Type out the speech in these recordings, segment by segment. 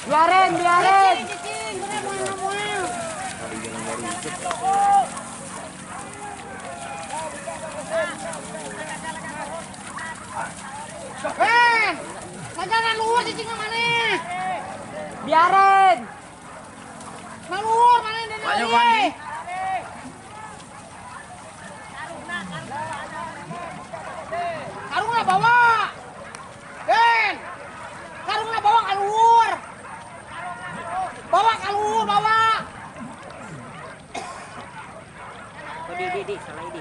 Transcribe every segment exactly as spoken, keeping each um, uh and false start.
Biarin, biarin. Eh, saja nak luar cicing ka mana? Biarin. Nak luar mana dia nak luar? Karung lah bawa. Den. Karung lah bawa kaluar. Bawa kaluar, bawa. Oh, di, di, di, salah di.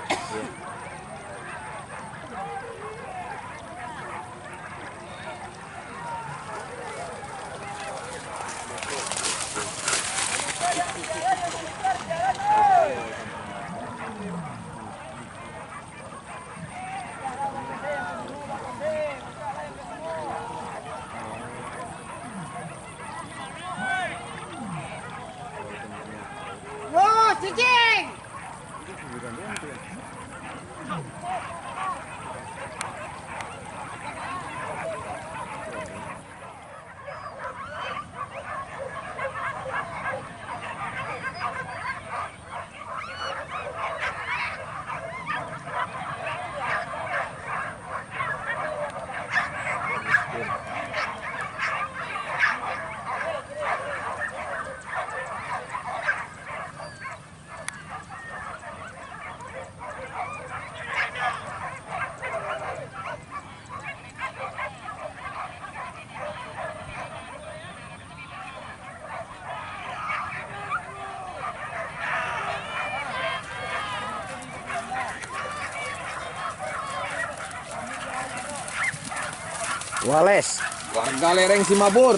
Los, cicing! Wales, warga lereng Simabur.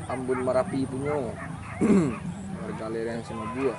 Ambun Marapi punyo, warga lereng Simabur.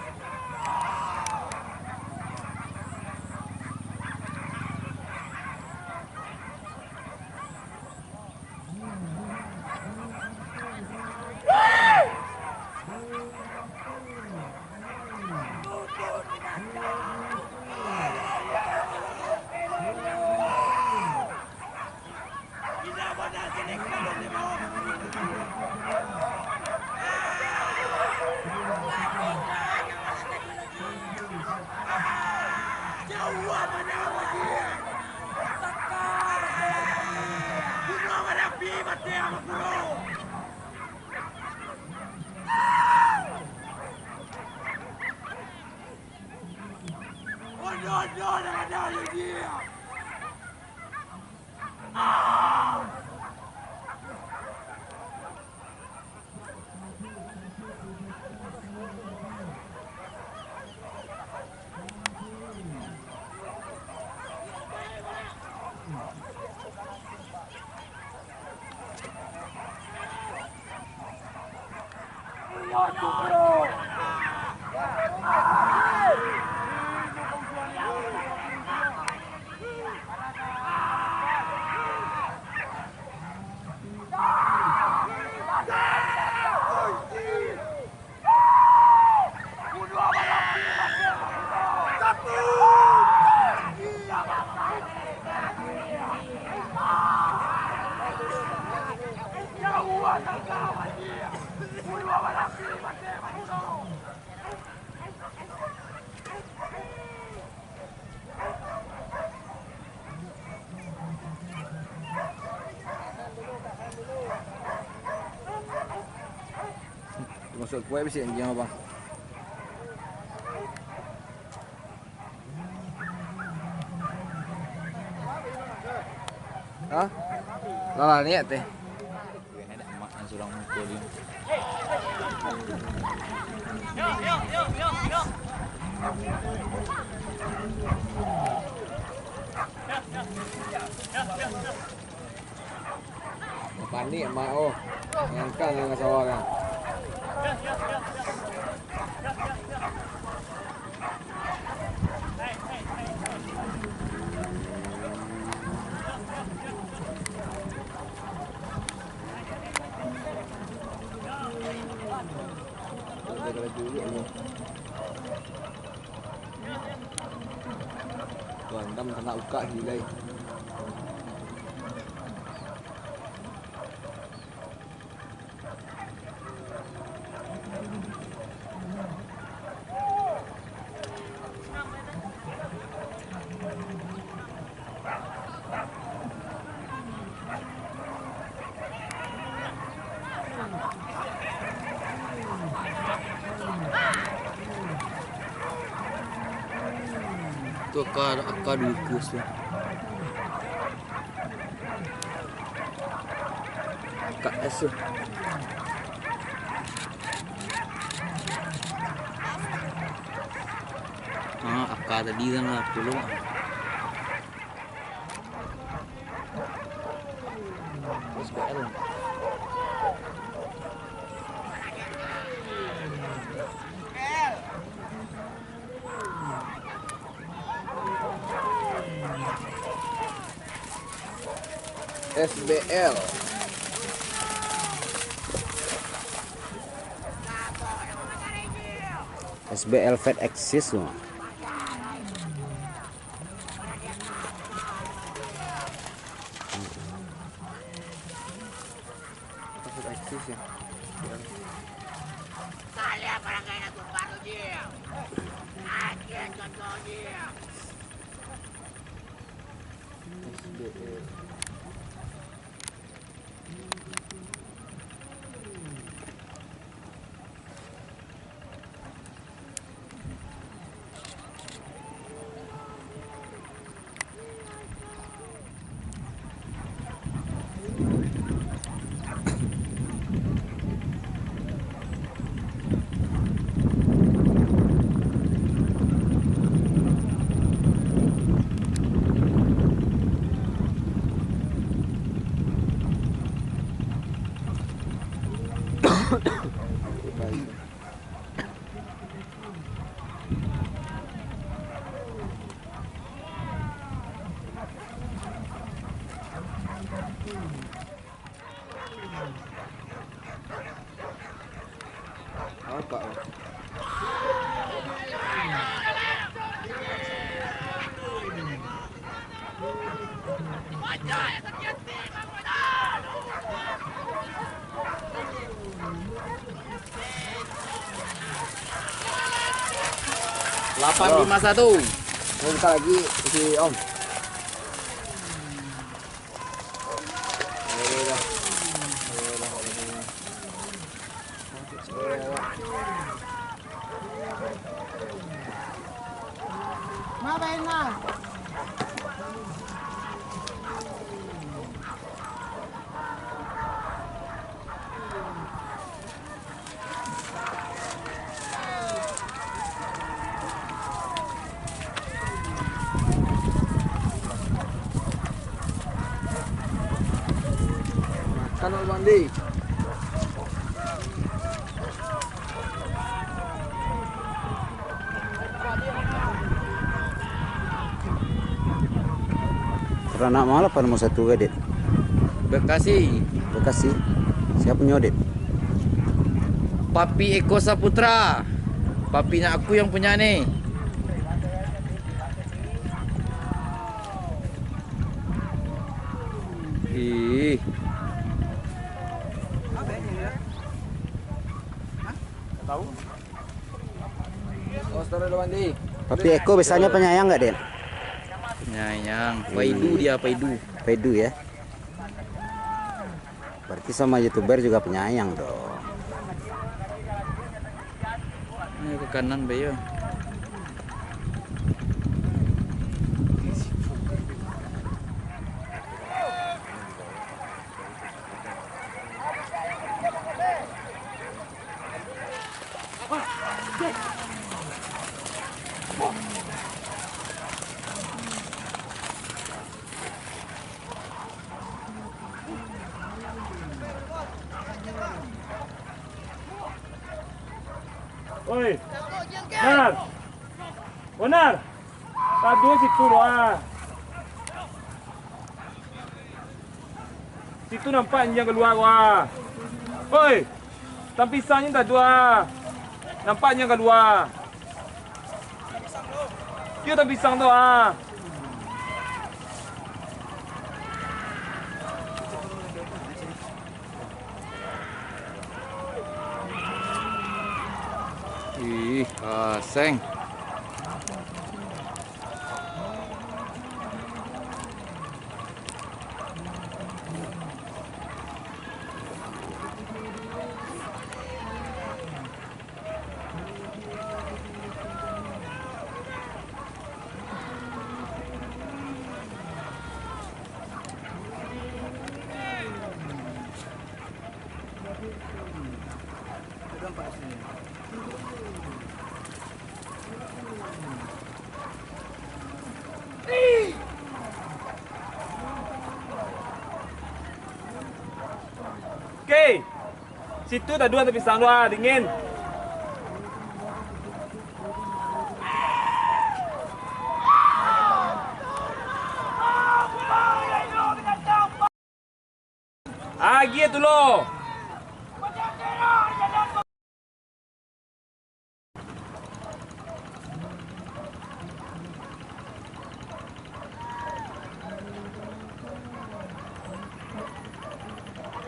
Sok kuek bisi anjiang, abang. Ha? Lah, lah, niat teh. Panik amak, oh. Nyangkang dengan sawah kan. Tuan, dam kena ukak gilai. Tu aka, aka dukus tu. Aka es tu. Ah, aka tadi kan lah, tulung. S B L. S B L Fat Axis tu. Fat Axis ya. S B L. Lapan lima satu. Ini kita lagi isi, Om. Makan, Bang Di. Taranak ma lah nomor satu ko, Dit? Bekasi. Bekasi. Sia punyo, Dit? Papi Eko Saputra. Papi nak aku yang punya ni. Ih. Tahu? Papi Eko biasanya penyayang nggak, Dit? Penyayang. Paidu dia, paidu. Paidu, ya? Berarti sama YouTuber juga penyayang dong. Kanan bae yo. Oi. Nar. Bonar. Taduo situ doh, ah. Situ nampak anjiang kalua, wah. Oi. Tang pisangnyo taduo, ah. Nampak anjiang kalua. Iyo, tang pisang tu, ah. Ih, aseng. Oke. Situ taduo tang pisang tu, ah, dingin. Agiah tu lo.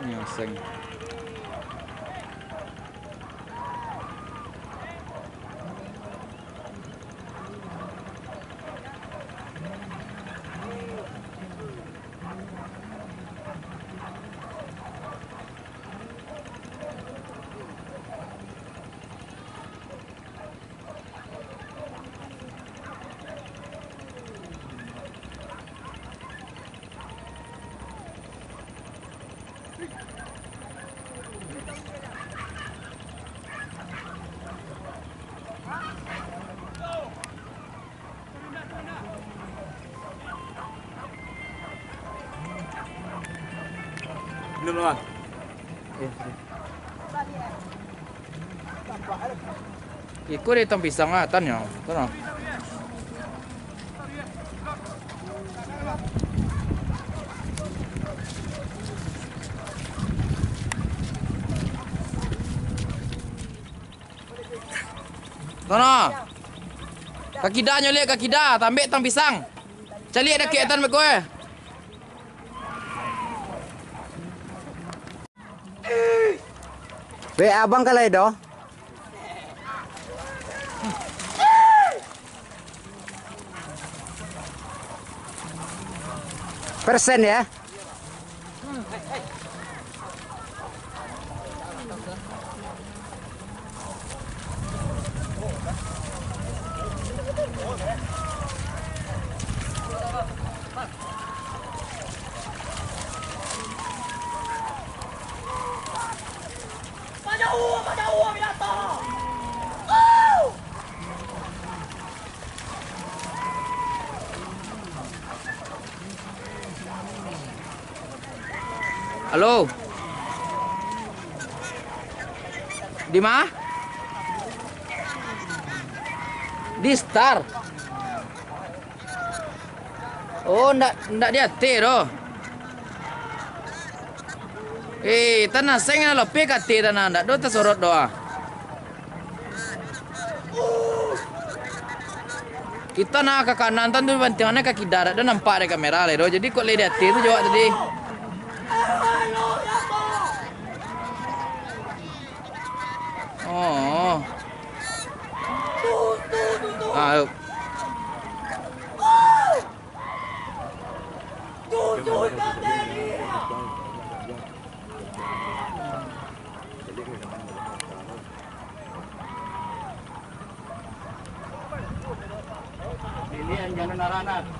Ni aseng. Minum lah. Iko di tang pisang lah, tan yo. Tan lah. Sono. Ka kida nyo liak, ka kida, tambek tang pisang. Caliak dakek atan beko eh. Weh, abang kalai doh. Persen ya. Halo. Di ma? Di Star. Oh, ndak, ndak di ateh doh. Eh, tanah seng lah, lopeh ka ateh tanah, ndak doh tasorot doh ah. Kito nah ka kanan tan tu, bantiangan ka kida, dak ado nampak dari kamera lai doh. Jadi kok lai di ateh tu jawab tadi. Oh. Ah, Sarana.